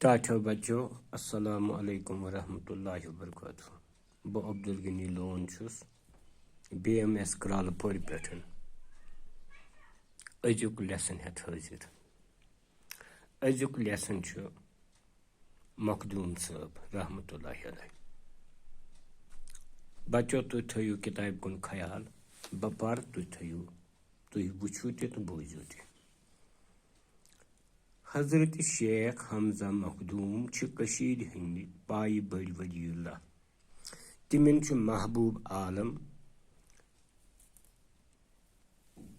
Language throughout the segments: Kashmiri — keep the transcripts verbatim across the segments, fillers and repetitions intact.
ٹاٹھو بچو، السلام علیکم ورحمۃ اللہ وبرکاتہ۔ بہٕ عبدالغنی لون چھُس بی ایم ایس کرالہٕ پورِ پٮ۪ٹھ أزیُک lesson ہٮ۪تھ حٲضِر۔ أزیُک lesson چھُ مخدوٗم صٲب رحمتہ اللہ علیہ۔ بچو، تُہۍ تھٲیِو کِتابہِ کُن خیال، بہٕ پرٕ، تُہۍ تھٲیِو، تُہۍ وٕچھِو تہِ تہٕ بوٗزِو تہِ۔ حضرت شیخ حمزہ مخدوٗم چھِ کٔشیٖرِ ہٕنٛدۍ پایہِ بٔڑۍ ولی اللہ۔ تِمن چھُ محبوب عالم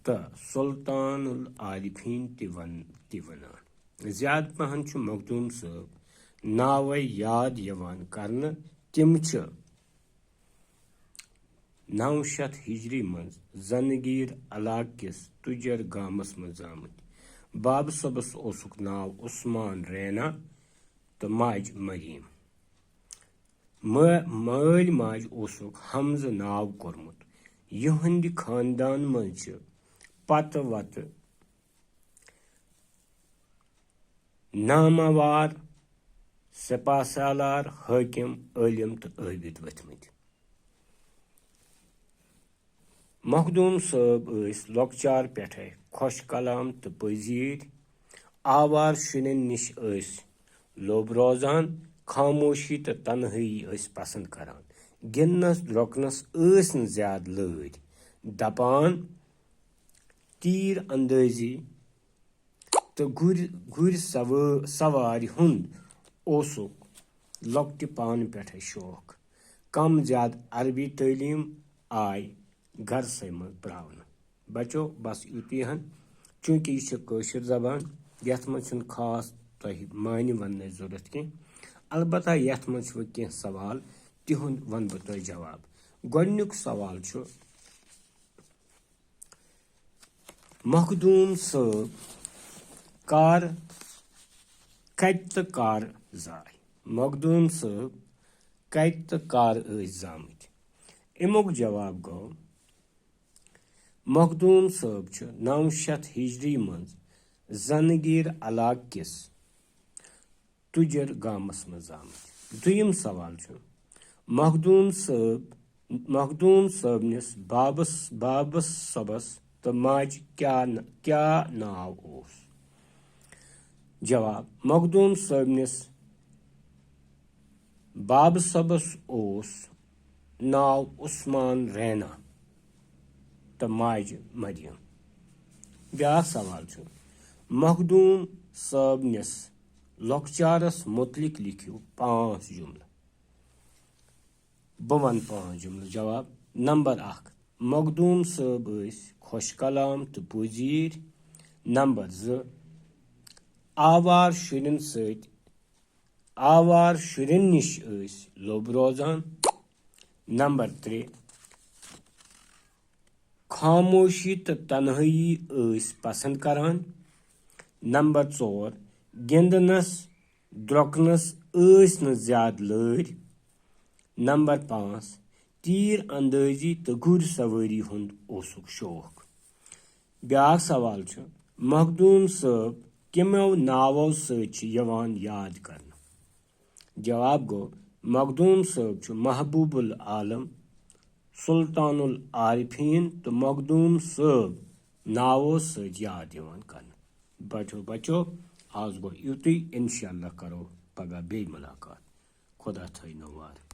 تہٕ سلطان العارفین تہِ ون-، تہِ ونان۔ زیادٕ پہن چھُ مخدوٗم صٲب ناوے یاد یِوان کرنہٕ۔ تِم چھِ نَو شیٚتھ ہجری منٛز زنگیر علاقہٕ کِس تُجر گامس منٛز زامٕتۍ۔ بابہٕ صٲبس اوسُکھ ناو عثمان رینا تہٕ ماجہِ مریم۔ مٲ-، مٲلۍ ماجہِ اوسُکھ حمزٕ ناو کوٚرمُت۔ یِہنٛدِ خاندان منٛز چھِ پتہٕ وتہٕ ناماوار سپاہ سالار، حٲکم، عٲلم تہٕ عٲبد ؤتھمٕتۍ۔ مخدوٗم صٲب ٲسۍ لۄکچار پٮ۪ٹھے خۄش کلام تہٕ پٔزیٖرۍ۔ آوار شُرٮ۪ن نِش ٲسۍ لوٚب روزان، خاموشی تہٕ تنہٲیی ٲسۍ پسند کران۔ گِنٛدنس درۄکنس ٲسۍ نہٕ زیادٕ لٲرۍ۔ دپان، تیٖر اندٲزی تہٕ گُرۍ، گُرۍ سوٲ-، سوارِ ہُنٛد اوسُکھ لۄکٹہِ پانہٕ پٮ۪ٹھے شوق۔ کم زیادٕ عربی تعلیٖم آے گرسے منٛز پراونہٕ۔ بچو، بس یُتُے ہن، چوٗنٛکہِ یہِ چھِ کٲشِر زبان، یتھ منٛز چھُنہٕ خاص تۄہہِ معنی وننٕچ ضروٗرت کینٛہہ۔ البتہ یتھ منٛز چھِ وۄنۍ کینٛہہ سوال، تِہُنٛد ونہٕ بہٕ تۄہہِ جواب۔ گۄڈٕنیُک سوال چھُ، مخدوٗم صٲب کر، کتہِ تہٕ کر زاے؟ مخدوٗم صٲب کتہِ تہٕ کر ٲسۍ زامٕتۍ؟ اَمیُک جواب گوٚو، مخدوٗم صٲب چھُ نَو شیٚتھ ہجری منٛز زنگیر علاقہٕ کِس تُجر گامس منٛز زامٕتۍ۔ دوٚیِم سوال چھُ، مخدوٗم صٲب، مخدوٗم صٲبنِس بابس، بابس صٲبس تہٕ ماجہِ کیٛاہ ن-، کیٛاہ ناو اوس؟ جواب، مخدوٗم صٲبنِس بابہٕ صٲبس اوس ناو عثمان رینا تہٕ ماجہِ مریم۔ بیٛاکھ سوال چھُ، مخدوٗم صٲبنِس لۄکچارس مُتعلق لیکھِو پانٛژھ جملہٕ۔ بہٕ وَنہٕ پانٛژھ جملہٕ جواب۔ نمبر اکھ، مخدوٗم صٲب ٲسۍ خۄش کلام تہٕ پوزیٖر۔ نمبر زٕ، آوار شُرٮ۪ن سۭتۍ، آوار شُرٮ۪ن نِش ٲسۍ لوٚب روزان۔ نمبر ترٛےٚ، خاموشی تہٕ تنہٲیی ٲسۍ پسند کران۔ نمبر ژور، گِنٛدنس درۄکنس ٲسۍ نہٕ زیادٕ لٲرۍ۔ نمبر پانٛژھ، تیٖر اندٲزی تہٕ گُرۍ سوٲری ہُنٛد اوسُکھ شوق۔ بیٛاکھ سوال چھُ، مخدوٗم صٲب کَمو ناوو سۭتۍ چھِ یِوان یاد کرنہٕ؟ جواب گوٚو، مخدوٗم صٲب چھُ محبوب العالم، سلطان العارفین تہٕ مخدوٗم صٲب ناوو سۭتۍ یاد یِوان کرنہٕ۔ بچو، بچو، آز گوٚو یُتُے، انشاءاللہ کرو پگاہ بیٚیہِ مُلاقات۔ خدا تھٲینو وار۔